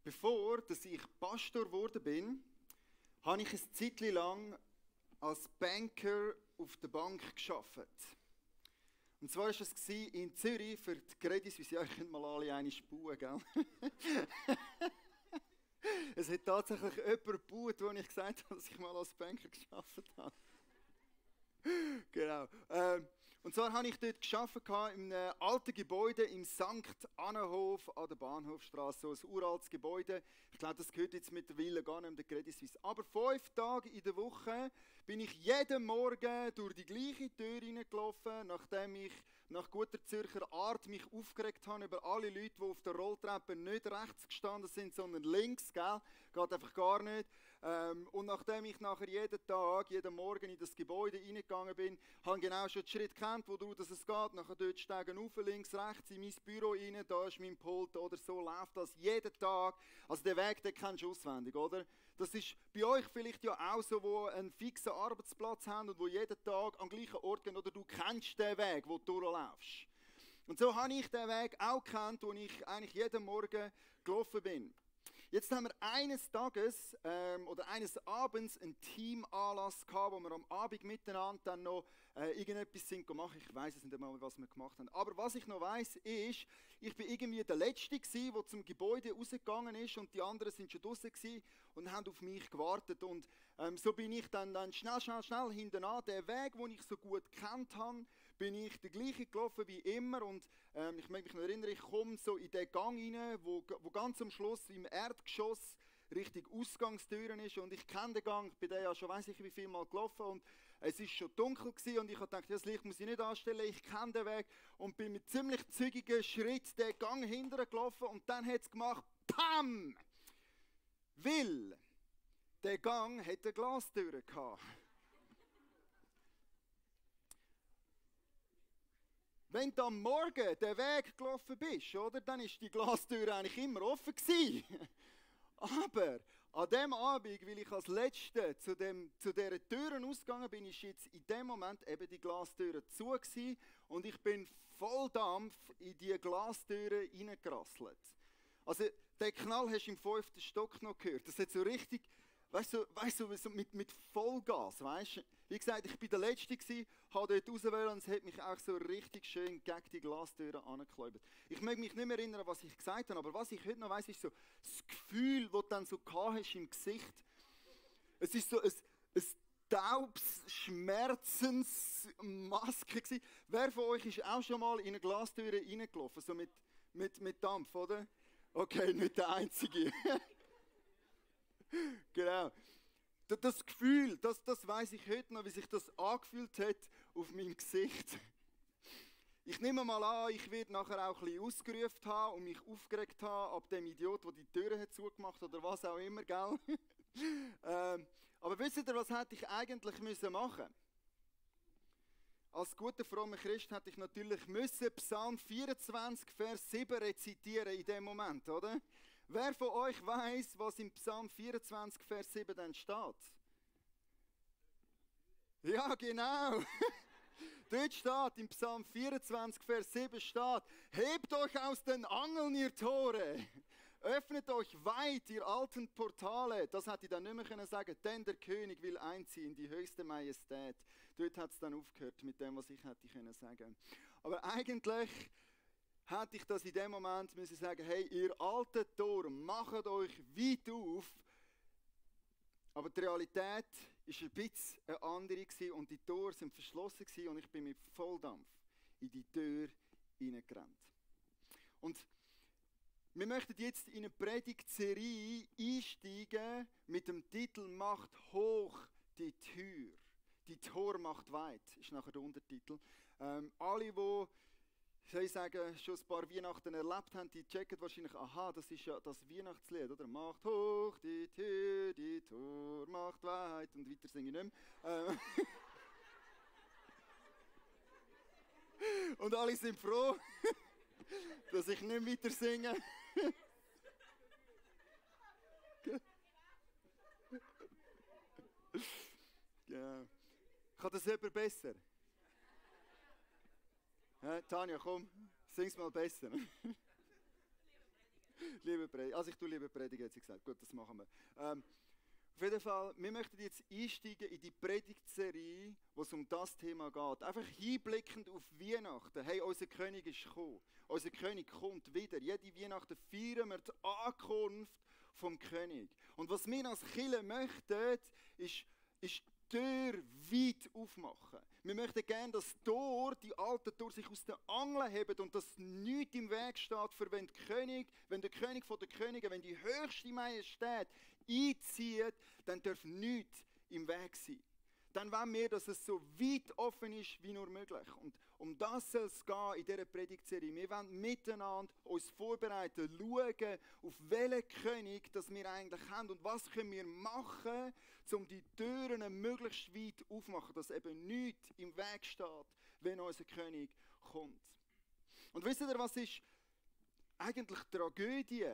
Bevor dass ich Pastor geworden bin, habe ich ein Zeitchen lang als Banker auf der Bank gearbeitet. Und zwar war es in Zürich für die Credit Suisse. Ja, ich könnte mal alle eine spulen, gell? Es hat tatsächlich jemand gebaut, als ich gesagt habe, dass ich mal als Banker gearbeitet habe. Genau. Und zwar habe ich dort gearbeitet in einem alten Gebäude im St. Annenhof an der Bahnhofstrasse. So ein uraltes Gebäude. Ich glaube, das gehört jetzt mittlerweile gar nicht mehr der Credit Suisse. Aber 5 Tage in der Woche bin ich jeden Morgen durch die gleiche Tür hineingelaufen, nachdem ich nach guter Zürcher Art mich aufgeregt habe über alle Leute, die auf der Rolltreppe nicht rechts gestanden sind, sondern links, gell? Geht einfach gar nicht. Und nachdem ich nachher jeden Morgen in das Gebäude hineingegangen bin, habe ich genau schon den Schritt gekannt, woraus es geht. Nachher dort steigen auf, links, rechts, in mein Büro rein, da ist mein Pult oder so, läuft das jeden Tag. Also den Weg, den kennst du auswendig, oder? Das ist bei euch vielleicht ja auch so, wo einen fixen Arbeitsplatz haben und wo jeden Tag am gleichen Ort gehen, oder du kennst den Weg, wo du durchläufst. Und so habe ich den Weg auch gekannt, wo ich eigentlich jeden Morgen gelaufen bin. Jetzt haben wir eines Tages oder eines Abends einen Teamanlass gehabt, wo wir am Abend miteinander dann noch irgendetwas gemacht haben. Ich weiß es nicht einmal, was wir gemacht haben. Aber was ich noch weiss, ist, ich bin irgendwie der Letzte gewesen, der zum Gebäude rausgegangen ist und die anderen sind schon draußen gewesen und haben auf mich gewartet. Und so bin ich dann schnell hinterein. Den Weg, den ich so gut gekannt habe, bin ich der gleiche gelaufen wie immer. Und ich mag mich noch erinnern, ich komme so in den Gang rein, wo ganz am Schluss im Erdgeschoss Richtung Ausgangstüren ist. Und ich kenne den Gang, ich bin den ja schon weiss ich wie viel Mal gelaufen. Und es war schon dunkel gewesen, und ich habe gedacht, das Licht muss ich nicht anstellen, ich kenne den Weg. Und bin mit ziemlich zügigen Schritt den Gang hinterher gelaufen. Und dann hat es gemacht, PAM! Weil der Gang hatte Glastüren gehabt. Wenn du am Morgen den Weg gelaufen bist, oder, dann war die Glastür eigentlich immer offen gewesen. Aber an dem Abend, weil ich als Letzter zu dieser Türen ausgegangen bin, ist jetzt in dem Moment eben die Glastüre zu gewesen, und ich bin voll Dampf in die Glastüre reingerasselt. Also den Knall hast du im 5. Stock noch gehört. Das hat so richtig, weißt du, so mit Vollgas, weißt du? Wie gesagt, ich war der Letzte, habe dort raus wollen, und es hat mich auch so richtig schön gegen die Glastüre angeklebt. Ich mag mich nicht mehr erinnern, was ich gesagt habe, aber was ich heute noch weiss, ist so das Gefühl, das du dann so hast im Gesicht. Es ist so ein taubes Schmerzensmaske gewesen. Wer von euch ist auch schon mal in eine Glastüre reingelaufen, so mit Dampf, oder? Okay, nicht der Einzige. Genau. Das Gefühl, das weiss ich heute noch, wie sich das angefühlt hat auf meinem Gesicht. Ich nehme mal an, ich werde nachher auch ein bisschen ausgerufen haben und mich aufgeregt haben ab dem Idiot, der die Türen hat zugemacht hat oder was auch immer, gell? Aber wisst ihr, was hätte ich eigentlich machen müssen? Als guter, frommer Christ hätte ich natürlich Psalm 24, Vers 7 rezitieren in dem Moment, oder? Wer von euch weiß, was im Psalm 24, Vers 7 dann steht? Ja, genau. Dort steht, im Psalm 24, Vers 7 steht: Hebt euch aus den Angeln, ihr Tore! Öffnet euch weit, ihr alten Portale. Das hätte ich dann nicht mehr sagen können, denn der König will einziehen, die höchste Majestät. Dort hat es dann aufgehört mit dem, was ich hätte sagen können. Aber eigentlich hätte ich das in dem Moment müssen sagen, hey, ihr alten Tor, macht euch weit auf. Aber die Realität war ein bisschen eine andere und die Tore waren verschlossen und ich bin mit Volldampf in die Tür hineingerannt. Und wir möchten jetzt in eine Predigtserie einsteigen mit dem Titel «Macht hoch die Tür». Die Tor macht weit, ist nachher der Untertitel. Alle, die soll ich sagen, schon ein paar Weihnachten erlebt haben, die checken wahrscheinlich, aha, das ist ja das Weihnachtslied, oder? Macht hoch die Tür, die Tor macht weit, und weiter singe ich nicht mehr. Und alle sind froh, dass ich nicht weiter singe. Genau. Kann das jemand besser? Tanja, komm, sing's mal besser. Liebe Prediger. Also ich tue lieber Prediger, hat sie gesagt. Gut, das machen wir. Auf jeden Fall, wir möchten jetzt einsteigen in die Predigtserie, wo es um das Thema geht. Einfach hinblickend auf Weihnachten. Hey, unser König ist gekommen. Unser König kommt wieder. Jede Weihnachten feiern wir die Ankunft vom König. Und was wir als Kirche möchten, ist die Tür weit aufmachen. Wir möchten gerne, dass die alte Tür sich aus den Angeln hebt und dass nichts im Weg steht, für wenn der König von den Königen, wenn die höchste Majestät einzieht, dann darf nichts im Weg sein. Dann wollen wir, dass es so weit offen ist wie nur möglich. Und um das soll es gehen in dieser Predigtserie. Wir wollen miteinander uns vorbereiten, schauen, auf welchen König das wir eigentlich haben und was können wir machen, um die Türen möglichst weit aufzumachen, dass eben nichts im Weg steht, wenn unser König kommt. Und wisst ihr, was ist eigentlich die Tragödie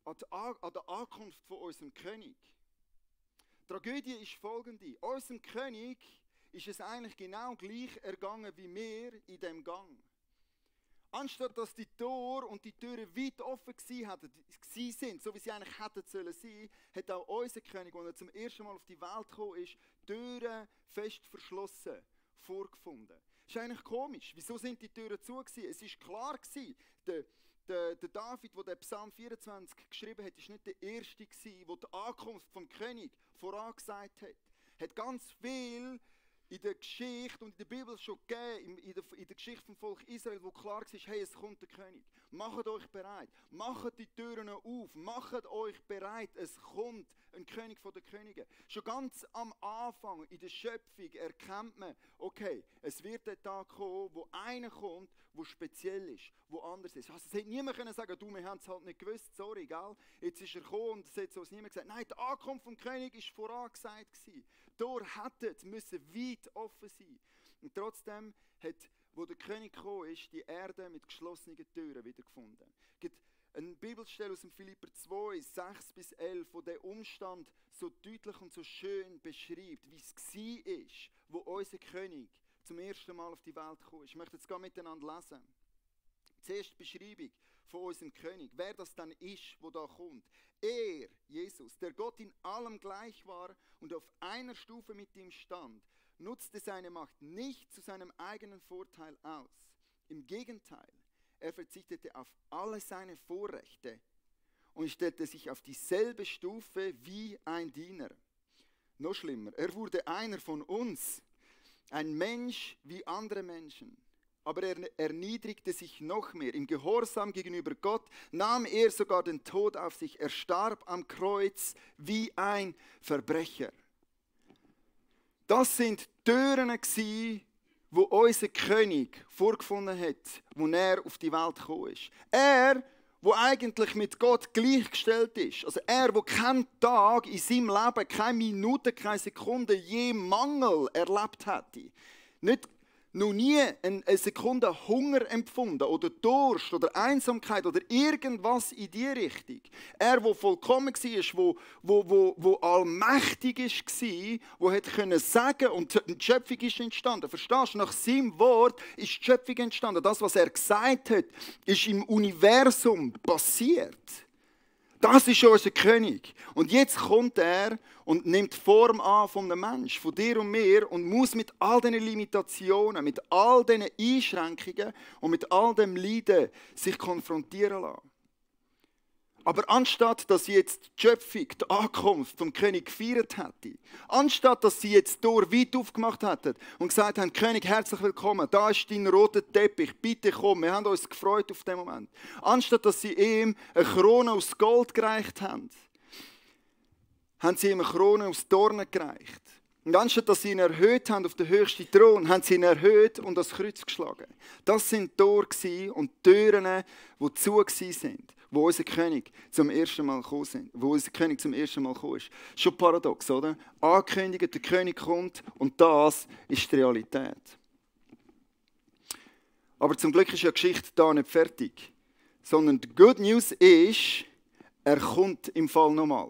an der Ankunft von unserem König? Die Tragödie ist folgende. Unserem König ist es eigentlich genau gleich ergangen wie wir in diesem Gang. Anstatt dass die Tore und die Türen weit offen sind, so wie sie eigentlich hätten sollen sein, hat auch unser König, als er zum ersten Mal auf die Welt gekommen ist, Türen fest verschlossen vorgefunden. Das ist eigentlich komisch. Wieso sind die Türen zu gewesen? Es war klar gewesen, der David, der den Psalm 24 geschrieben hat, war nicht der Erste gewesen, der die Ankunft vom König vorangesagt hat. Er hat ganz viel in der Geschichte und in der Bibel schon gegeben, in der Geschichte vom Volk Israel, wo klar war, hey, es kommt der König. Macht euch bereit, macht die Türen auf, macht euch bereit, es kommt ein König von den Königen. Schon ganz am Anfang in der Schöpfung erkennt man, okay, es wird der Tag kommen, wo einer kommt, der speziell ist, der anders ist. Also es hätte niemand können sagen, du, wir haben es halt nicht gewusst, sorry, gell? Jetzt ist er gekommen und es hat so niemand gesagt. Nein, die Ankunft vom König war vorangesagt gewesen. Die Tore müssen weit offen sein. Und trotzdem hat, wo der König gekommen ist, die Erde mit geschlossenen Türen wiedergefunden. Es gibt eine Bibelstelle aus dem Philipper 2, 6-11, wo der Umstand so deutlich und so schön beschreibt, wie es war, wo unser König zum ersten Mal auf die Welt gekommen ist. Ich möchte jetzt gerne miteinander lesen. Zuerst die Beschreibung von unserem König, wer das dann ist, wo da kommt. Er, Jesus, der Gott in allem gleich war und auf einer Stufe mit ihm stand, nutzte seine Macht nicht zu seinem eigenen Vorteil aus. Im Gegenteil, er verzichtete auf alle seine Vorrechte und stellte sich auf dieselbe Stufe wie ein Diener. Noch schlimmer, er wurde einer von uns, ein Mensch wie andere Menschen. Aber er erniedrigte sich noch mehr. Im Gehorsam gegenüber Gott nahm er sogar den Tod auf sich. Er starb am Kreuz wie ein Verbrecher. Das sind Türen gsi, wo unser König vorgefunden hat, wo er auf die Welt gekommen ist. Er, wo eigentlich mit Gott gleichgestellt ist. Also er, wo keinen Tag in seinem Leben, keine Minute, keine Sekunde je Mangel erlebt hätte. Noch nie eine Sekunde Hunger empfunden oder Durst oder Einsamkeit oder irgendwas in die Richtung. Er, der vollkommen war, wo allmächtig war, der konnte sagen und die Schöpfung ist entstanden. Verstehst du? Nach seinem Wort ist die Schöpfung entstanden. Das, was er gesagt hat, ist im Universum passiert. Das ist unser König. Und jetzt kommt er und nimmt Form an von einem Mensch, von dir und mir, und muss mit all diesen Limitationen, mit all diesen Einschränkungen und mit all dem Leiden sich konfrontieren lassen. Aber anstatt, dass sie jetzt die Schöpfung, die Ankunft vom König gefeiert hätte, anstatt, dass sie jetzt die Tür weit aufgemacht hätten und gesagt haben, König, herzlich willkommen, da ist dein roter Teppich, bitte komm, wir haben uns gefreut auf den Moment. Anstatt, dass sie ihm eine Krone aus Gold gereicht haben sie ihm eine Krone aus Dornen gereicht. Und anstatt, dass sie ihn erhöht haben auf den höchsten Thron, haben sie ihn erhöht und ans Kreuz geschlagen. Das sind Tore und Türen, die zu sind, wo unser König zum ersten Mal gekommen sind, wo unser König zum ersten Mal gekommen ist. Schon paradox, oder? Angekündigt, der König kommt und das ist die Realität. Aber zum Glück ist ja die Geschichte da nicht fertig, sondern die Good News ist, er kommt im Fall nochmal.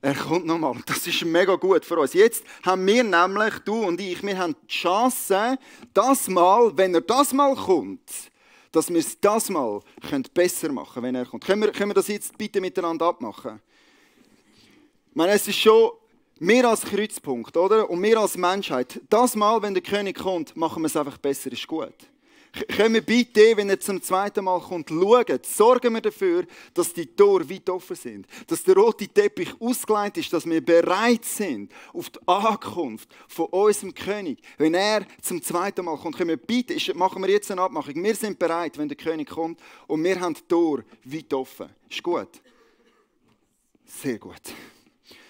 Er kommt nochmal. Das ist mega gut für uns. Jetzt haben wir nämlich, du und ich, wir haben die Chance, das mal, wenn er das mal kommt, dass wir es das Mal besser machen können, wenn er kommt. Können wir das jetzt bitte miteinander abmachen? Ich meine, es ist schon mehr als Kreuzpunkt, oder? Und mehr als Menschheit. Das Mal, wenn der König kommt, machen wir es einfach besser, ist gut. Können wir bitte, wenn er zum zweiten Mal kommt, schauen, sorgen wir dafür, dass die Tore weit offen sind, dass der rote Teppich ausgelegt ist, dass wir bereit sind auf die Ankunft von unserem König. Wenn er zum zweiten Mal kommt, können wir bitte, machen wir jetzt eine Abmachung. Wir sind bereit, wenn der König kommt und wir haben die Tore weit offen. Ist gut? Sehr gut.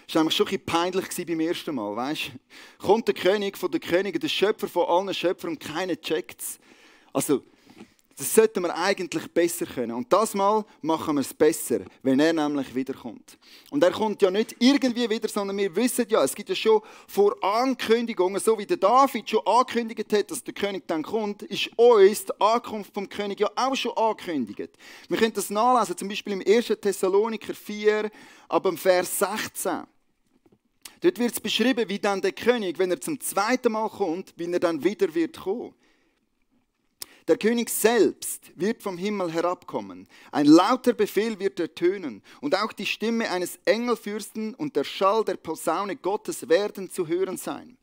Das war nämlich schon ein bisschen peinlich beim ersten Mal, weißt? Kommt der König von den Königen, der Schöpfer von allen Schöpfern und keiner checkt es. Also, das sollten wir eigentlich besser können. Und das Mal machen wir es besser, wenn er nämlich wiederkommt. Und er kommt ja nicht irgendwie wieder, sondern wir wissen ja, es gibt ja schon vor Ankündigungen, so wie der David schon angekündigt hat, dass der König dann kommt, ist uns die Ankunft vom König ja auch schon angekündigt. Wir können das nachlesen, zum Beispiel im 1. Thessaloniker 4, ab dem Vers 16. Dort wird es beschrieben, wie dann der König, wenn er zum zweiten Mal kommt, wie er dann wieder wird kommen. Der König selbst wird vom Himmel herabkommen. Ein lauter Befehl wird ertönen. Und auch die Stimme eines Engelfürsten und der Schall der Posaune Gottes werden zu hören sein.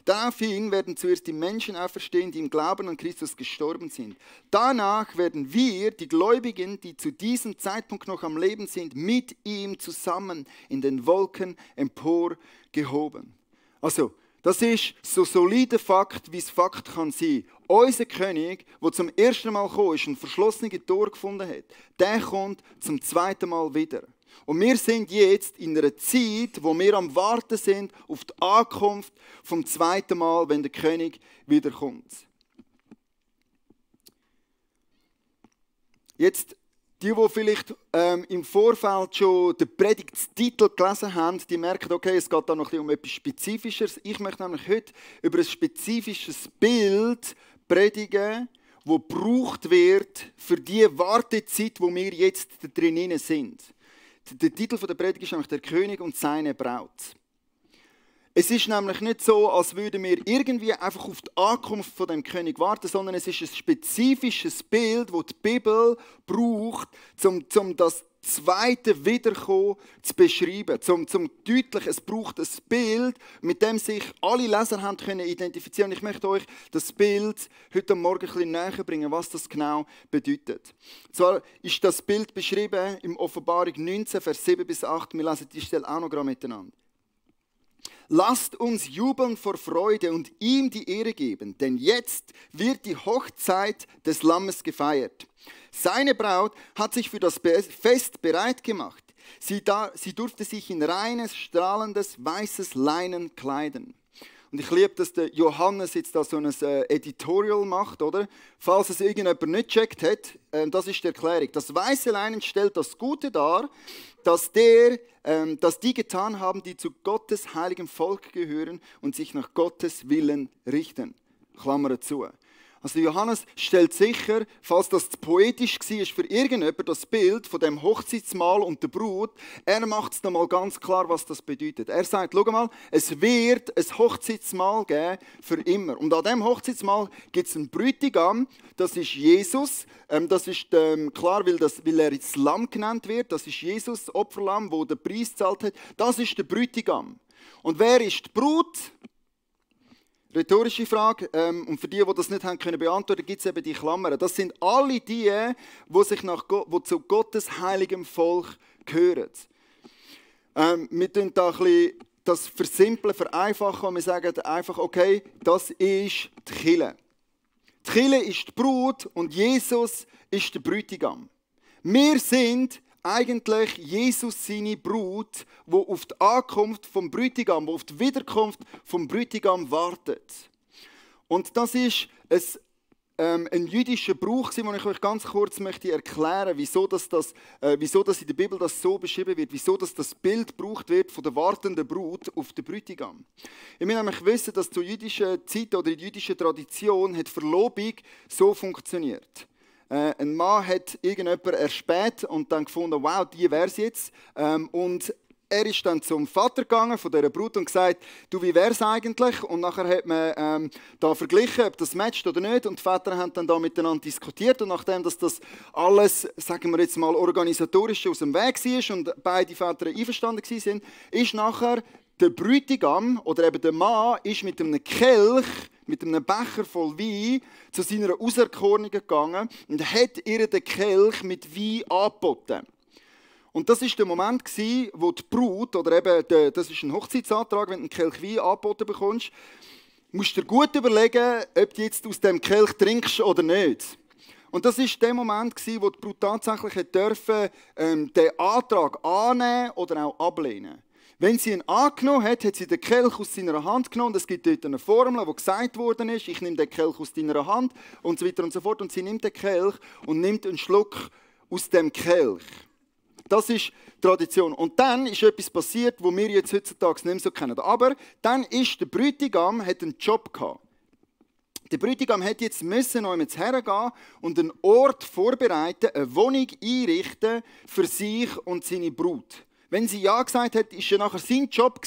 Daraufhin werden zuerst die Menschen auferstehen, die im Glauben an Christus gestorben sind. Danach werden wir, die Gläubigen, die zu diesem Zeitpunkt noch am Leben sind, mit ihm zusammen in den Wolken emporgehoben. Also, das ist so solider Fakt, wie es Fakt kann sein. Unser König, der zum ersten Mal gekommen ist und verschlossene Tore gefunden hat, der kommt zum zweiten Mal wieder. Und wir sind jetzt in einer Zeit, wo wir am Warten sind auf die Ankunft vom zweiten Mal, wenn der König wiederkommt. Jetzt die vielleicht im Vorfeld schon den Predigtstitel gelesen haben, die merken, okay, es geht da noch ein bisschen um etwas Spezifischeres. Ich möchte nämlich heute über ein spezifisches Bild predigen, das gebraucht wird für die Wartezeit, wo wir jetzt drinnen sind. Der Titel der Predigt ist nämlich «Der König und seine Braut». Es ist nämlich nicht so, als würden wir irgendwie einfach auf die Ankunft von dem König warten, sondern es ist ein spezifisches Bild, das die Bibel braucht, um das zweite Wiederkommen zu beschreiben. Zum deutlich, es braucht ein Bild, mit dem sich alle Leser haben können identifizieren. Ich möchte euch das Bild heute Morgen ein bisschen näher bringen, was das genau bedeutet. Und zwar ist das Bild beschrieben im Offenbarung 19, Vers 7 bis 8. Wir lesen die Stelle auch noch gerade miteinander. Lasst uns jubeln vor Freude und ihm die Ehre geben, denn jetzt wird die Hochzeit des Lammes gefeiert. Seine Braut hat sich für das Fest bereit gemacht. Sie durfte sich in reines, strahlendes, weißes Leinen kleiden. Und ich liebe, dass der Johannes jetzt da so ein Editorial macht, oder? Falls es irgendjemand nicht gecheckt hat, das ist die Erklärung. Das weiße Leinen stellt das Gute dar, dass die getan haben, die zu Gottes heiligem Volk gehören und sich nach Gottes Willen richten. Klammer zu. Also Johannes stellt sicher, falls das zu poetisch war für irgendjemand, das Bild von dem Hochzeitsmahl und der Brut, er macht es nochmal ganz klar, was das bedeutet. Er sagt, schau mal, es wird ein Hochzeitsmahl geben für immer. Und an diesem Hochzeitsmahl gibt es einen Bräutigam, das ist Jesus. Das ist klar, weil er ins Lamm genannt wird. Das ist Jesus, das Opferlamm, wo der Preis gezahlt hat. Das ist der Bräutigam. Und wer ist die Brut? Rhetorische Frage. Und für die das nicht haben können beantworten, gibt es eben die Klammern. Das sind alle die, die zu Gottes heiligem Volk gehören. Wir tun da ein bisschen das versimpeln, vereinfachen und wir sagen einfach, okay, das ist die Kirche. Die Kirche ist die Brut und Jesus ist der Bräutigam. Wir sind eigentlich Jesus seine Brut, die auf die Ankunft vom Bräutigam, die auf die Wiederkunft vom Bräutigam wartet. Und das ist ein jüdischer Brauch, den ich euch ganz kurz möchte erklären, wieso das in der Bibel das so beschrieben wird, wieso das Bild gebraucht wird von der wartenden Brut auf den Bräutigam. Ich will nämlich wissen, dass zur jüdischen Zeit oder in der jüdischen Tradition hat Verlobung so funktioniert. Ein Mann hat irgendjemanden erspäht und dann gefunden, wow, die wäre es jetzt. Und er ist dann zum Vater gegangen von dieser Brut und gesagt, du, wie wär's eigentlich? Und nachher hat man da verglichen, ob das matcht oder nicht. Und die Väter haben dann da miteinander diskutiert. Und nachdem dass das alles, sagen wir jetzt mal, organisatorisch aus dem Weg war und beide Väter einverstanden waren, ist nachher der Bräutigam oder eben der Mann ist mit einem Kelch, mit einem Becher voll Wein zu seiner Auserkorenen gegangen und hat ihr den Kelch mit Wein angeboten. Und das war der Moment, wo die Brut, oder eben, das ist ein Hochzeitsantrag, wenn du einen Kelch Wein angeboten bekommst, musst du dir gut überlegen, ob du jetzt aus dem Kelch trinkst oder nicht. Und das war der Moment, wo die Brut tatsächlich durfte, den Antrag annehmen oder auch ablehnen. Wenn sie ihn angenommen hat, hat sie den Kelch aus seiner Hand genommen. Und es gibt dort eine Formel, wo gesagt worden ist, ich nehme den Kelch aus deiner Hand und so weiter und so fort. Und sie nimmt den Kelch und nimmt einen Schluck aus dem Kelch. Das ist Tradition. Und dann ist etwas passiert, was wir jetzt heutzutage nicht mehr so kennen. Aber dann ist der Bräutigam hat einen Job gehabt. Der Bräutigam hätte jetzt müssen noch jetzt hergehen und einen Ort vorbereiten, eine Wohnung einrichten für sich und seine Brut. Wenn sie Ja gesagt hat, war ja nachher sein Job,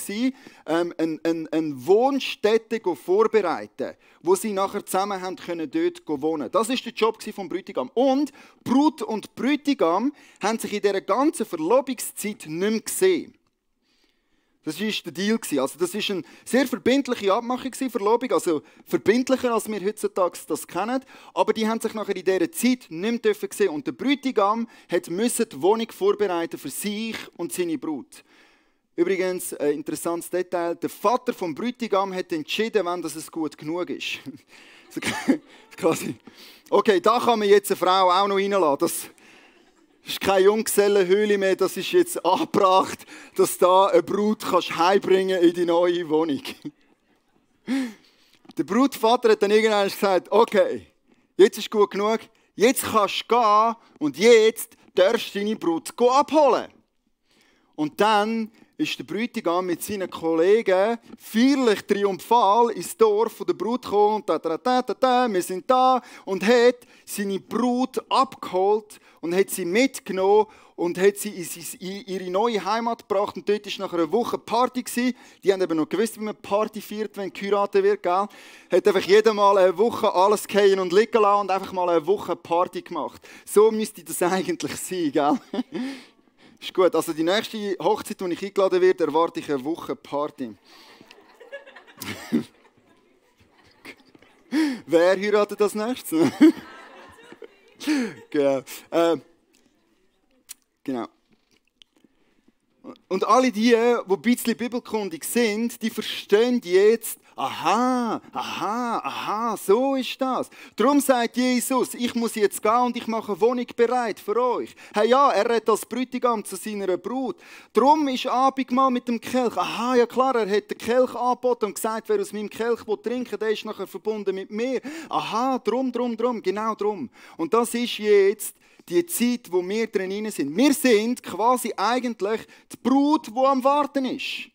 eine Wohnstätte vorbereiten, wo sie nachher zusammen haben können, dort wohnen. Das war der Job vom Bräutigam. Und Brut und Bräutigam haben sich in dieser ganzen Verlobungszeit nicht mehr gesehen. Das war der Deal. Also das war eine sehr verbindliche Abmachung, Verlobung, also verbindlicher, als wir heutzutage das kennen. Aber die haben sich nachher in dieser Zeit nicht mehr sehen. Und der Bräutigam musste die Wohnung vorbereiten für sich und seine Brut. Übrigens, ein interessantes Detail, der Vater vom Bräutigam hat entschieden, wann das gut genug ist. Quasi. Okay, da kann man jetzt eine Frau auch noch reinlassen. Das ist keine Junggesellenhöhle mehr, das ist jetzt angebracht, dass da eine Brut heimbringen in die neue Wohnung. Der Brutvater hat dann irgendwann gesagt, okay, jetzt ist gut genug, jetzt kannst du gehen und jetzt darfst du deine Brut abholen. Und dann ist der Bräutigam mit seinen Kollegen feierlich triumphal ins Dorf der Brut gekommen und wir sind da und hat seine Brut abgeholt und hat sie mitgenommen und hat sie in ihre neue Heimat gebracht. Und dort war nachher eine Woche Party. Die haben eben noch gewusst, wie man Party feiert, wenn geheiratet wird. Gell? Hat einfach jeder Mal eine Woche alles gehen und liegen lassen und einfach mal eine Woche Party gemacht. So müsste das eigentlich sein. Gell? Ist gut, also die nächste Hochzeit, wo ich eingeladen werde, erwarte ich eine Woche Party. Wer heiratet als nächstes? Genau. Genau. Und alle die ein bisschen bibelkundig sind, die verstehen jetzt, aha, so ist das. Darum sagt Jesus, ich muss jetzt gehen und ich mache eine Wohnung bereit für euch. Hey ja, er redet als Bräutigam zu seiner Brut. Darum ist Abendmahl mit dem Kelch. Aha, ja klar, er hat den Kelch angeboten und gesagt, wer aus meinem Kelch trinken will, der ist nachher verbunden mit mir. Aha, drum, genau drum. Und das ist jetzt die Zeit, wo wir drin sind. Wir sind quasi eigentlich die Brut, die am Warten ist.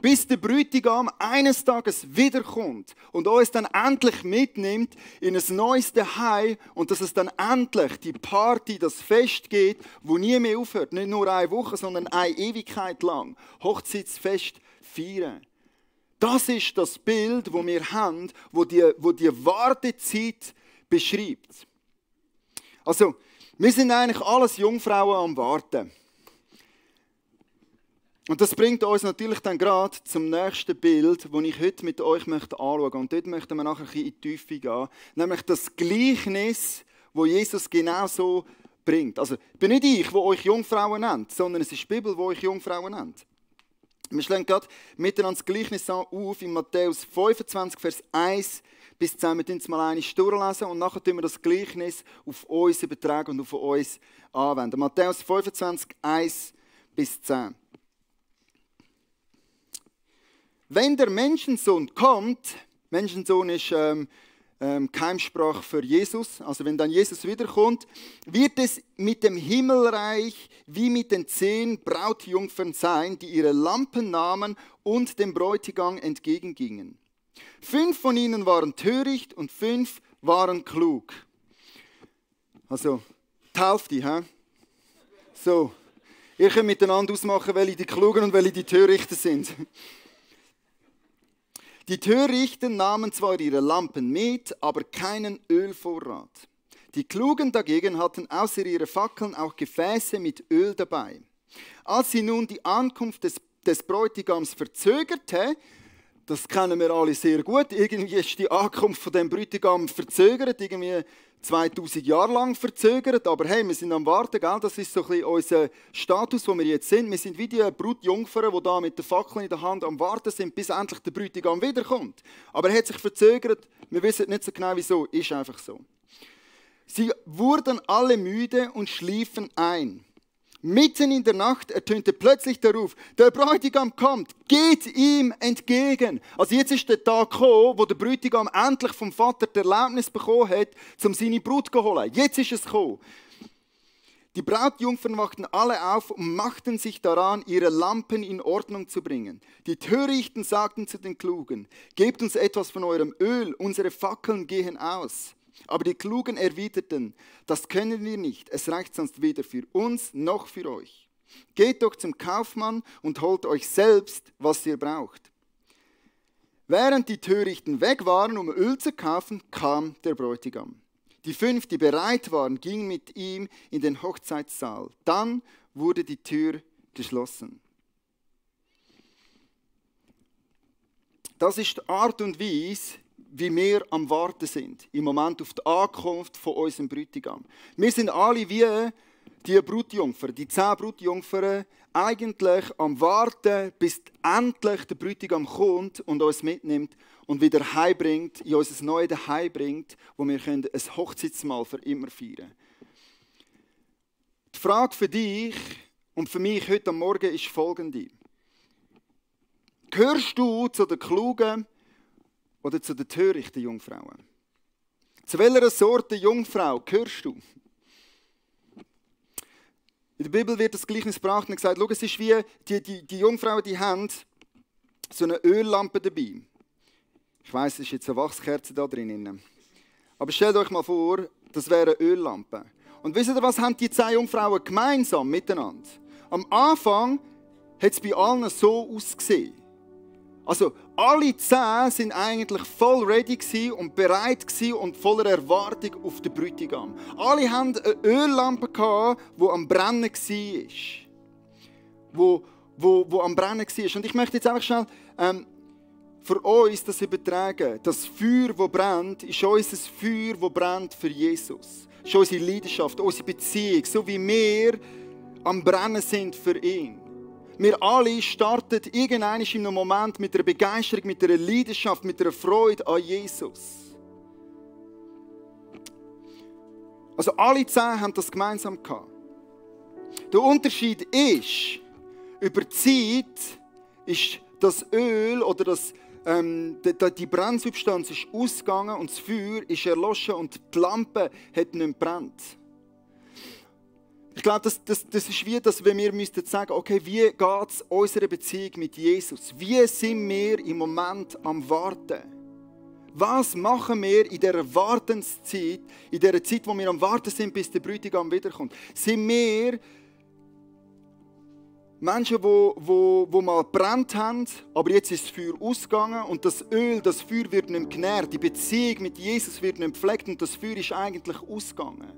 Bis der Bräutigam eines Tages wiederkommt und uns dann endlich mitnimmt in ein neues Zuhause und dass es dann endlich die Party, das Fest geht, wo nie mehr aufhört. Nicht nur eine Woche, sondern eine Ewigkeit lang. Hochzeitsfest feiern. Das ist das Bild, das wir haben, wo die Wartezeit beschreibt. Also, wir sind eigentlich alles Jungfrauen am Warten. Und das bringt uns natürlich dann gerade zum nächsten Bild, das ich heute mit euch anschauen möchte. Und dort möchten wir nachher ein bisschen in die Tiefe gehen. Nämlich das Gleichnis, das Jesus genau so bringt. Also, ich bin nicht ich, der euch Jungfrauen nennt, sondern es ist die Bibel, die euch Jungfrauen nennt. Wir schlagen gerade miteinander das Gleichnis auf in Matthäus 25, Vers 1 bis 10. Wir lesen es mal einmal durchlesen und nachher tun wir das Gleichnis auf uns übertragen und auf uns anwenden. Matthäus 25, 1 bis 10. Wenn der Menschensohn kommt, Menschensohn ist Keimsprache für Jesus, also wenn dann Jesus wiederkommt, wird es mit dem Himmelreich wie mit den 10 Brautjungfern sein, die ihre Lampen nahmen und dem Bräutigam entgegengingen. 5 von ihnen waren töricht und 5 waren klug. Also, die Hälfte, hä? So. Ihr könnt miteinander ausmachen, welche die Klugen und welche die Törichten sind. Die Törichten nahmen zwar ihre Lampen mit, aber keinen Ölvorrat. Die Klugen dagegen hatten außer ihrer Fackeln auch Gefäße mit Öl dabei. Als sie nun die Ankunft des Bräutigams verzögerte, das kennen wir alle sehr gut, irgendwie ist die Ankunft von dem Bräutigam verzögert, irgendwie 2000 Jahre lang verzögert, aber hey, wir sind am Warten, gell? Das ist so ein bisschen unser Status, wo wir jetzt sind. Wir sind wie die Brutjungfern, die da mit der Fackel in der Hand am Warten sind, bis endlich der Bräutigam wiederkommt. Aber er hat sich verzögert, wir wissen nicht so genau wieso, ist einfach so. Sie wurden alle müde und schliefen ein. Mitten in der Nacht ertönte plötzlich der Ruf, der Bräutigam kommt, geht ihm entgegen. Also jetzt ist der Tag gekommen, wo der Bräutigam endlich vom Vater die Erlaubnis bekommen hat, um seine Brut zu holen. Jetzt ist es gekommen. Die Brautjungfern wachten alle auf und machten sich daran, ihre Lampen in Ordnung zu bringen. Die Törichten sagten zu den Klugen, gebt uns etwas von eurem Öl, unsere Fackeln gehen aus. Aber die Klugen erwiderten, das können wir nicht, es reicht sonst weder für uns noch für euch. Geht doch zum Kaufmann und holt euch selbst, was ihr braucht. Während die Törichten weg waren, um Öl zu kaufen, kam der Bräutigam. Die 5, die bereit waren, gingen mit ihm in den Hochzeitssaal. Dann wurde die Tür geschlossen. Das ist die Art und Weise, wie wir am Warten sind, im Moment auf die Ankunft von unserem Bräutigam. Wir sind alle wie die Brutjungfer, die 10 Brutjungfern, eigentlich am Warten, bis endlich der Bräutigam kommt und uns mitnimmt und wieder heimbringt, in unser neues Heim bringt, wo wir ein Hochzeitsmahl für immer feiern können. Die Frage für dich und für mich heute Morgen ist folgende. Gehörst du zu den Klugen oder zu den törichten Jungfrauen? Zu welcher Sorte Jungfrau gehörst du? In der Bibel wird das Gleichnis gebracht und gesagt, schau, es ist wie die Jungfrauen, die haben so eine Öllampe dabei. Ich weiss, es ist jetzt eine Wachskerze da drin. Aber stellt euch mal vor, das wäre eine Öllampe. Und wisst ihr, was haben die 10 Jungfrauen gemeinsam miteinander? Am Anfang hat es bei allen so ausgesehen. Also alle 10 sind eigentlich voll ready und bereit und voller Erwartung auf den Bräutigam. Alle hatten eine Öllampe, die am Brennen war. Wo am Brennen war. Und ich möchte jetzt einfach schnell für uns das übertragen. Das Feuer, das brennt, ist unser Feuer, das brennt für Jesus. Das ist unsere Leidenschaft, unsere Beziehung, so wie wir am Brennen sind für ihn. Wir alle starten irgendwann in einem Moment mit einer Begeisterung, mit einer Leidenschaft, mit einer Freude an Jesus. Also alle 10 haben das gemeinsam gehabt. Der Unterschied ist, über die Zeit ist das Öl oder die Brennsubstanz ist ausgegangen und das Feuer ist erloschen und die Lampe hat nicht mehr gebrannt. Ich glaube, das ist wie, dass wir müssten sagen, okay, wie geht es unserer Beziehung mit Jesus? Wie sind wir im Moment am Warten? Was machen wir in dieser Wartenszeit, in dieser Zeit, wo wir am Warten sind, bis der Bräutigam wiederkommt? Sind wir Menschen, die mal gebrannt haben, aber jetzt ist das Feuer ausgegangen und das Öl, das Feuer wird nicht mehr genährt, die Beziehung mit Jesus wird nicht mehr gepflegt und das Feuer ist eigentlich ausgegangen?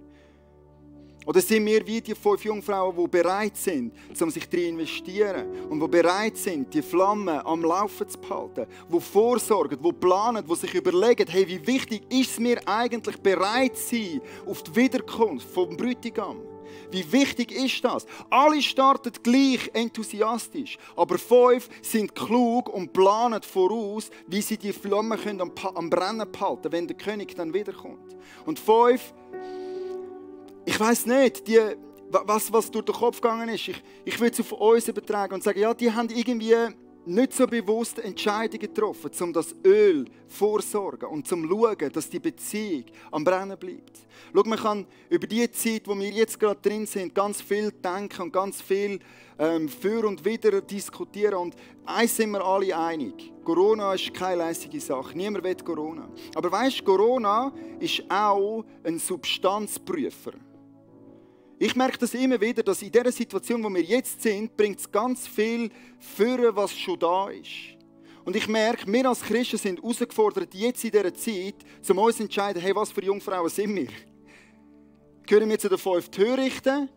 Oder sind wir wie die 5 Jungfrauen, die bereit sind, um sich darin zu investieren und die bereit sind, die Flamme am Laufen zu behalten, die vorsorgen, die planen, die sich überlegen, hey, wie wichtig ist es mir eigentlich, bereit zu sein auf die Wiederkunft vom Bräutigam? Wie wichtig ist das? Alle starten gleich enthusiastisch, aber 5 sind klug und planen voraus, wie sie die Flamme am Brennen behalten, wenn der König dann wiederkommt. Und 5, ich weiss nicht, was durch den Kopf gegangen ist. Ich will es auf uns übertragen und sagen, ja, die haben irgendwie nicht so bewusst Entscheidungen getroffen, um das Öl vorsorgen und zum schauen, dass die Beziehung am Brennen bleibt. Schau, man kann über die Zeit, wo wir jetzt gerade drin sind, ganz viel denken und ganz viel für und wieder diskutieren. Und eins sind wir alle einig. Corona ist keine lässige Sache. Niemand will Corona. Aber weisst, Corona ist auch ein Substanzprüfer. Ich merke das immer wieder, dass in dieser Situation, wo wir jetzt sind, bringt es ganz viel für, was schon da ist. Und ich merke, wir als Christen sind herausgefordert, jetzt in dieser Zeit, um uns zu entscheiden, hey, was für Jungfrauen sind wir? Gehören wir zu den 5 Törichten,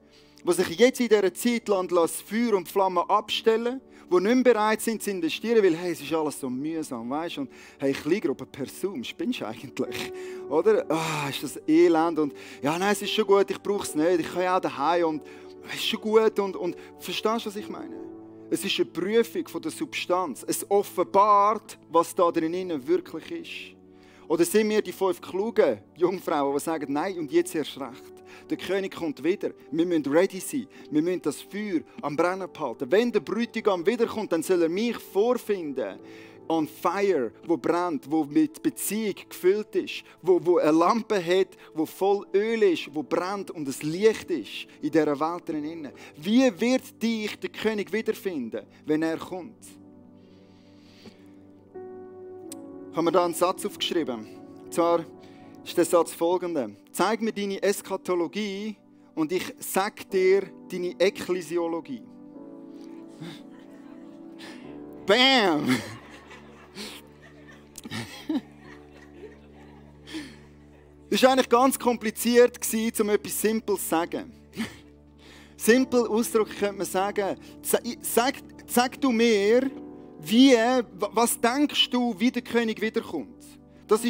die sich jetzt in dieser Zeit das Feuer und Flamme abstellen, die nicht mehr bereit sind zu investieren, weil hey, es ist alles so mühsam, weißt du? Und hey, Kleingruppe per Zoom, spinnst du eigentlich? Oder? Ist das Elend und ja, nein, es ist schon gut, ich brauche es nicht, ich kann ja auch daheim und es ist schon gut und verstehst du, was ich meine? Es ist eine Prüfung von der Substanz. Es offenbart, was da drinnen wirklich ist. Oder sind wir die 5 klugen Jungfrauen, die sagen, nein, und jetzt erst recht. Der König kommt wieder. Wir müssen ready sein. Wir müssen das Feuer am Brennen behalten. Wenn der Bräutigam wiederkommt, dann soll er mich vorfinden. On fire, wo brennt, wo mit Beziehung gefüllt ist, wo eine Lampe hat, wo voll Öl ist, wo brennt und es Licht ist in dieser Welt drinnen. Wie wird dich der König wiederfinden, wenn er kommt? Ich habe mir da einen Satz aufgeschrieben. Und zwar ist der Satz folgender. Zeig mir deine Eschatologie und ich sage dir deine Ekklesiologie. Bam! Es war eigentlich ganz kompliziert, um etwas Simples zu sagen. Simpel Ausdruck könnte man sagen, sag du mir, was denkst du, wie der König wiederkommt? Das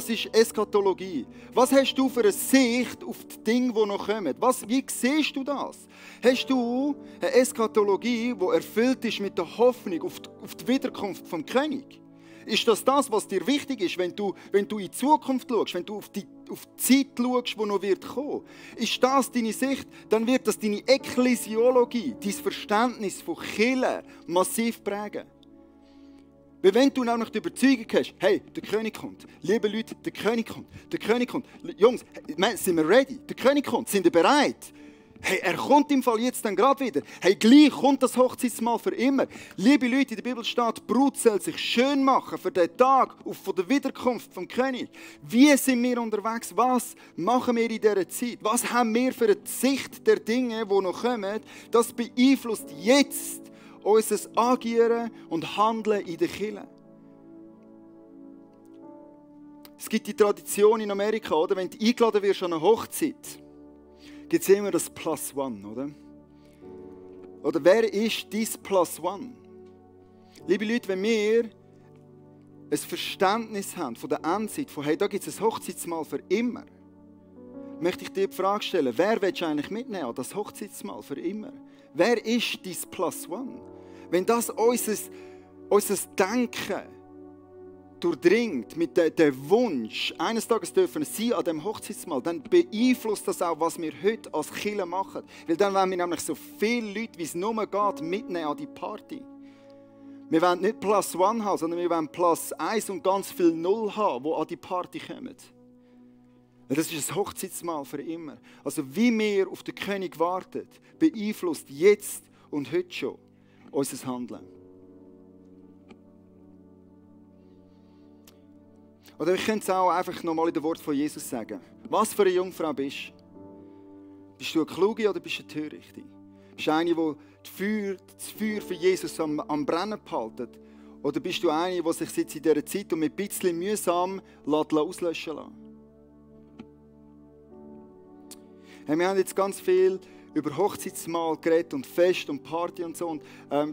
ist Eschatologie. Was hast du für eine Sicht auf die Dinge, die noch kommen? Wie siehst du das? Hast du eine Eschatologie, die erfüllt ist mit der Hoffnung auf die Wiederkunft vom König? Ist das, was dir wichtig ist, wenn du in die Zukunft schaust, wenn du auf die Zeit schaust, die noch wird kommen? Ist das deine Sicht? Dann wird das deine Ekklesiologie, dein Verständnis von Kirche massiv prägen. Weil wenn du nämlich die Überzeugung hast, hey, der König kommt, liebe Leute, der König kommt, der König kommt. Jungs, sind wir ready? Der König kommt, sind wir bereit? Hey, er kommt im Fall jetzt dann gerade wieder. Hey, gleich kommt das Hochzeitsmahl für immer. Liebe Leute, in der Bibel steht, die Brut soll sich schön machen für den Tag von der Wiederkunft vom König. Wie sind wir unterwegs? Was machen wir in dieser Zeit? Was haben wir für eine Sicht der Dinge, die noch kommen? Das beeinflusst jetzt unser Agieren und Handeln in der Kirche. Es gibt die Tradition in Amerika, oder? Wenn du eingeladen wirst an eine Hochzeit, gibt es immer das Plus One, oder? Oder wer ist dies Plus One? Liebe Leute, wenn wir ein Verständnis haben von der Endzeit, von hey, da gibt es ein Hochzeitsmahl für immer, möchte ich dir die Frage stellen, wer willst du eigentlich mitnehmen an das Hochzeitsmahl für immer? Wer ist dies Plus One? Wenn das unser Denken durchdringt mit dem Wunsch, eines Tages dürfen sein an dem Hochzeitsmahl, dann beeinflusst das auch, was wir heute als Kirche machen. Weil dann wollen wir nämlich so viele Leute, wie es nur geht, mitnehmen an die Party. Wir wollen nicht Plus One haben, sondern wir wollen Plus 1 und ganz viel Null haben, die an die Party kommen. Das ist ein Hochzeitsmahl für immer. Also wie wir auf den König warten, beeinflusst jetzt und heute schon unser Handeln. Oder ich könnte es auch einfach nochmal in den Worten von Jesus sagen. Was für eine Jungfrau bist du? Bist du eine Kluge oder bist du eine Törichte? Bist du eine, die das Feuer für Jesus am Brennen behalten? Oder bist du eine, die sich jetzt in dieser Zeit und mit ein bisschen mühsam auslöschen lässt? Hey, wir haben jetzt ganz viel über Hochzeitsmahl geredet und Fest und Party und so. Und,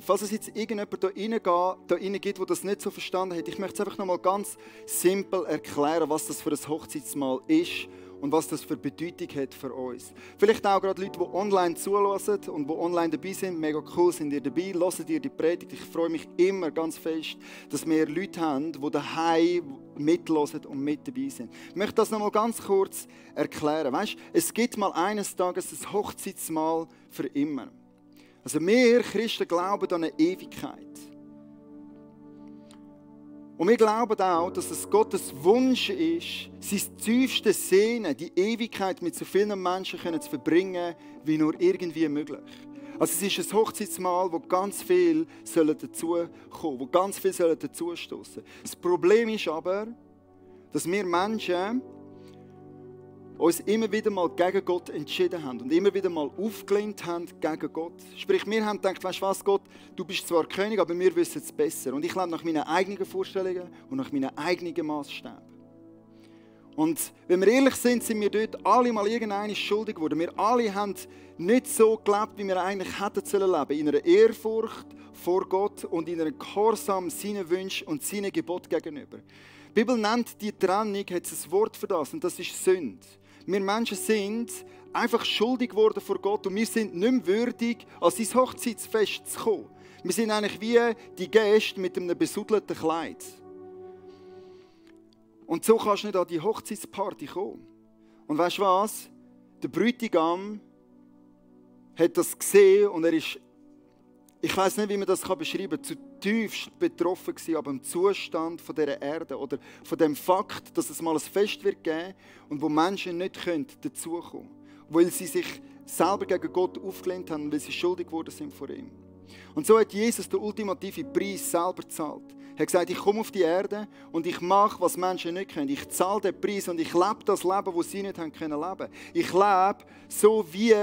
falls es jetzt irgendjemand da rein gibt, der das nicht so verstanden hat, ich möchte es einfach nochmal ganz simpel erklären, was das für ein Hochzeitsmahl ist und was das für Bedeutung hat für uns. Vielleicht auch gerade Leute, die online zuhören und die online dabei sind. Mega cool, sind ihr dabei, hören ihr die Predigt. Ich freue mich immer ganz fest, dass wir Leute haben, die daheim mithören und mit dabei sind. Ich möchte das nochmal ganz kurz erklären. Weißt, es gibt mal eines Tages ein Hochzeitsmahl für immer. Also wir Christen glauben an eine Ewigkeit. Und wir glauben auch, dass es Gottes Wunsch ist, sein tiefstes Sehnen, die Ewigkeit mit so vielen Menschen zu verbringen, wie nur irgendwie möglich. Also es ist ein Hochzeitsmahl, wo ganz viel dazukommen, wo ganz viel dazustoßen. Das Problem ist aber, dass wir Menschen uns immer wieder mal gegen Gott entschieden haben und immer wieder mal aufgelehnt haben gegen Gott. Sprich, wir haben gedacht, weißt du was, Gott, du bist zwar König, aber wir wissen es besser. Und ich lebe nach meinen eigenen Vorstellungen und nach meinen eigenen Maßstäben. Und wenn wir ehrlich sind, sind wir dort alle mal irgendeine schuldig geworden. Wir alle haben nicht so gelebt, wie wir eigentlich hätten sollen leben. In einer Ehrfurcht vor Gott und in einem Gehorsam seinen Wünschen und seinen Geboten gegenüber. Die Bibel nennt die Trennung, hat ein Wort für das, und das ist Sünde. Wir Menschen sind einfach schuldig geworden vor Gott und wir sind nicht mehr würdig, an sein Hochzeitsfest zu kommen. Wir sind eigentlich wie die Gäste mit einem besudelten Kleid. Und so kannst du nicht an die Hochzeitsparty kommen. Und weißt du was? Der Bräutigam hat das gesehen und er ist, ich weiß nicht, wie man das beschreiben kann, zutiefst betroffen gewesen ab dem Zustand dieser Erde oder von dem Fakt, dass es mal ein Fest wird geben und wo Menschen nicht dazukommen können, weil sie sich selber gegen Gott aufgelehnt haben, weil sie schuldig geworden sind vor ihm. Und so hat Jesus den ultimativen Preis selber gezahlt. Er hat gesagt, ich komme auf die Erde und ich mache, was Menschen nicht können. Ich zahle den Preis und ich lebe das Leben, das sie nicht haben können leben. Ich lebe so, wie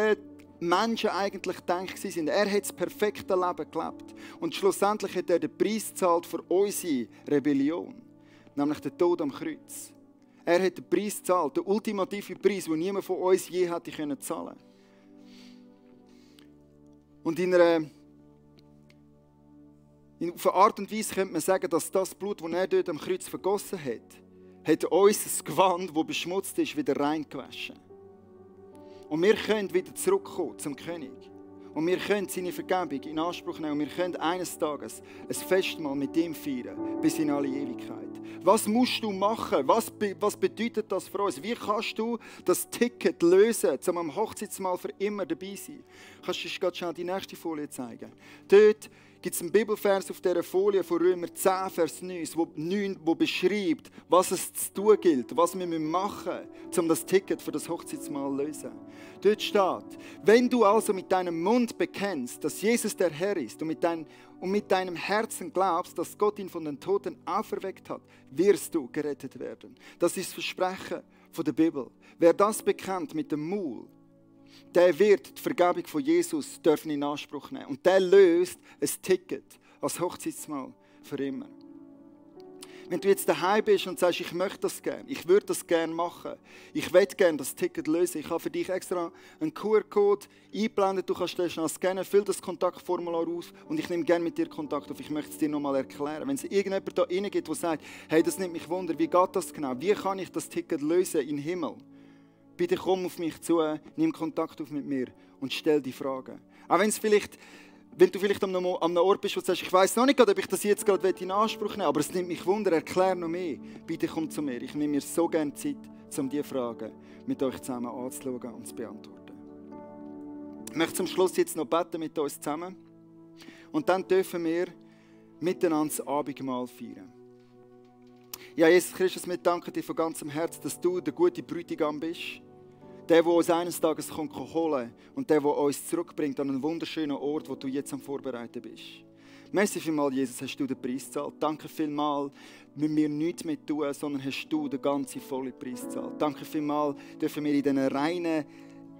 Menschen eigentlich gedacht sind. Er hat das perfekte Leben gelebt. Und schlussendlich hat er den Preis gezahlt für unsere Rebellion. Nämlich den Tod am Kreuz. Er hat den Preis gezahlt, den ultimativen Preis, den niemand von uns je hätte zahlen können. Und auf eine Art und Weise könnte man sagen, dass das Blut, das er dort am Kreuz vergossen hat uns das Gewand, das beschmutzt ist, wieder reingewaschen. Und wir können wieder zurückkommen zum König. Und wir können seine Vergebung in Anspruch nehmen. Und wir können eines Tages ein Festmahl mit ihm feiern, bis in alle Ewigkeit. Was musst du machen? Was bedeutet das für uns? Wie kannst du das Ticket lösen, um am Hochzeitsmahl für immer dabei zu sein? Kannst du gerade schnell die nächste Folie zeigen? Dort gibt es einen Bibelvers auf dieser Folie von Römer 10, Vers 9, wo beschreibt, was es zu tun gilt, was wir machen müssen, um das Ticket für das Hochzeitsmahl zu lösen. Dort steht, wenn du also mit deinem Mund bekennst, dass Jesus der Herr ist und mit deinem Herzen glaubst, dass Gott ihn von den Toten auferweckt hat, wirst du gerettet werden. Das ist das Versprechen von der Bibel. Wer das bekennt mit dem Mund, der wird die Vergebung von Jesus dürfen in Anspruch nehmen. Und der löst ein Ticket als Hochzeitsmahl für immer. Wenn du jetzt daheim bist und sagst, ich möchte das gerne, ich würde das gerne machen, ich möchte gerne das Ticket lösen, ich habe für dich extra einen QR-Code eingeblendet, du kannst das schnell scannen, füll das Kontaktformular aus und ich nehme gerne mit dir Kontakt auf. Ich möchte es dir nochmal erklären. Wenn es irgendjemand da rein gibt, der sagt, hey, das nimmt mich Wunder, wie geht das genau? Wie kann ich das Ticket lösen in den Himmel? Bitte komm auf mich zu, nimm Kontakt auf mit mir und stell die Fragen. Auch wenn du vielleicht an einem Ort bist, wo du sagst, ich weiss noch nicht, ob ich das jetzt gerade in Anspruch nehmen will, aber es nimmt mich Wunder, erklär noch mehr. Bitte komm zu mir. Ich nehme mir so gerne Zeit, um diese Fragen mit euch zusammen anzuschauen und zu beantworten. Ich möchte zum Schluss jetzt noch beten mit uns zusammen. Und dann dürfen wir miteinander das Abendmahl feiern. Ja, Jesus Christus, wir danken dir von ganzem Herzen, dass du der gute Bräutigam bist. Der uns eines Tages holen kann und der uns zurückbringt an einen wunderschönen Ort, wo du jetzt am Vorbereiten bist. Merci vielmals, Jesus, hast du den Preis gezahlt. Danke vielmals, müssen wir nichts mehr tun, sondern hast du den ganzen vollen Preis gezahlt. Danke vielmals, dürfen wir in diesen reinen,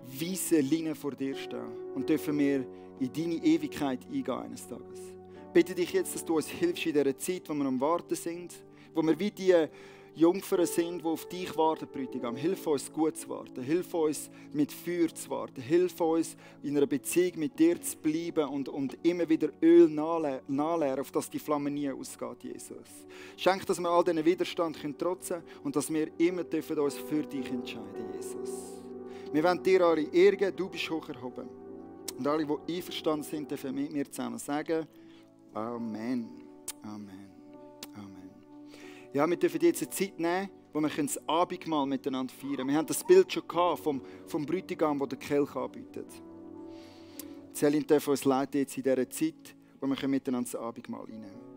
weißen Linien vor dir stehen und dürfen wir in deine Ewigkeit eingehen eines Tages. Ich bitte dich jetzt, dass du uns hilfst in dieser Zeit, wo wir am Warten sind, wo wir wie die Jungfern sind, die auf dich warten, Bräutigam. Hilf uns, gut zu warten. Hilf uns, mit Feuer zu warten. Hilf uns, in einer Beziehung mit dir zu bleiben und immer wieder Öl nachleeren, auf dass die Flamme nie ausgeht, Jesus. Schenk, dass wir all diesen Widerstand trotzen können und dass wir immer dürfen uns für dich entscheiden, Jesus. Wir wollen dir alle Ehre, du bist hoch erhoben. Und alle, die einverstanden sind, dürfen mit mir zusammen sagen, Amen. Amen. Ja, wir dürfen jetzt eine Zeit nehmen, wo wir das Abendmahl miteinander feiern können. Wir haben das Bild schon gehabt vom Bräutigam, der Kelch anbietet. Celine darf uns leiten jetzt in dieser Zeit, wo wir miteinander das Abendmahl einnehmen können.